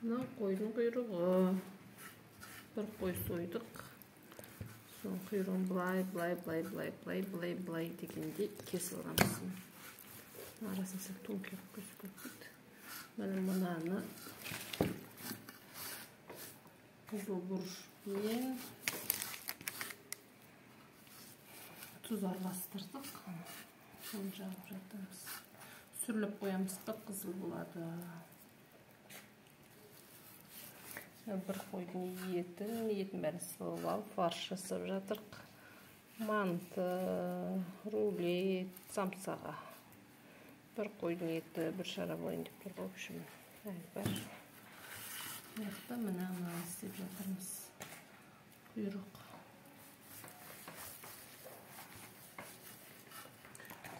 Мынау қойдың құйрығы. Бір қой сойдық. Соның құйрығын былай, былай, былай, былай, былай, былай, былай дегенде кесіп аламыз. Арасын сәл тонкий қылып кесіп кетті. Міне мынаны қызыл бұрышпен тұз араластырдық. Соны жағып жатырмыз. Сүрлеп қоямыз, қып-қызыл болады. Бір қойдың етін бәрін сылып алып, фарш жасап жатырық. Манты, рулет, самсаға. Бір қойдың еті, бір шара болайын деп тұр ғой, в общем, әлі бар. Мына жақта міне мынаны істеп жатырмыз. Құйрық.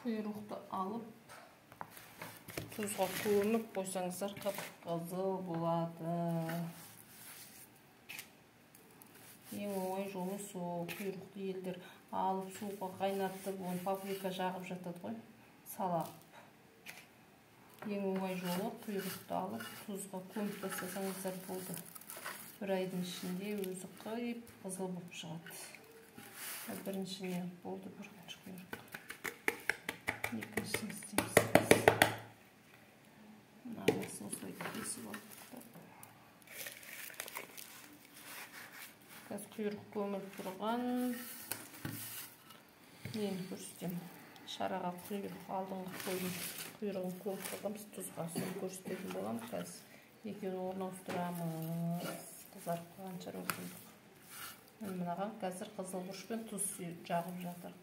Құйрықты алып, тұзға көміп қойсаңыздар қып-қызыл болады. Ең оңай жолы сол, құйрықты елдер алып суға қайнатып, оны паприка жағып жатады ғой, салап. Ең оңай жолы құйрықты алып тұзға көміп тастасаңыздар болды. Бір айдың ішінде өзі қып-қызыл болып шығады. Біріншіне болды бірінші құйрық. Екіншісін істейміз. Мына осылай кесіп алдық та. Қазір құйрық көміліп тұрған нені көрсетемін. Шараға құйрық, алдыңғы қойдың құйрығын көміп қойғанбыз тұзға, соны көрсететін боламын. Қазір екеуін орнына ауыстырамыз. Қызарып қалған шаруа құйрық. Мынаған қазір қызыл бұрыш пен тұз жағып жатырық.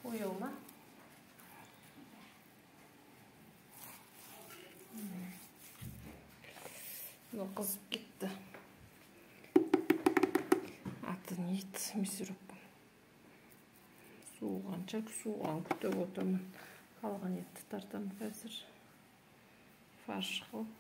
Бояу ма? Мынау қызып кетті. Аты не еді? Мясорубка. Суығанша суған күтіп отырмын. Қалған етті тартамын қазір. Фарш қылып.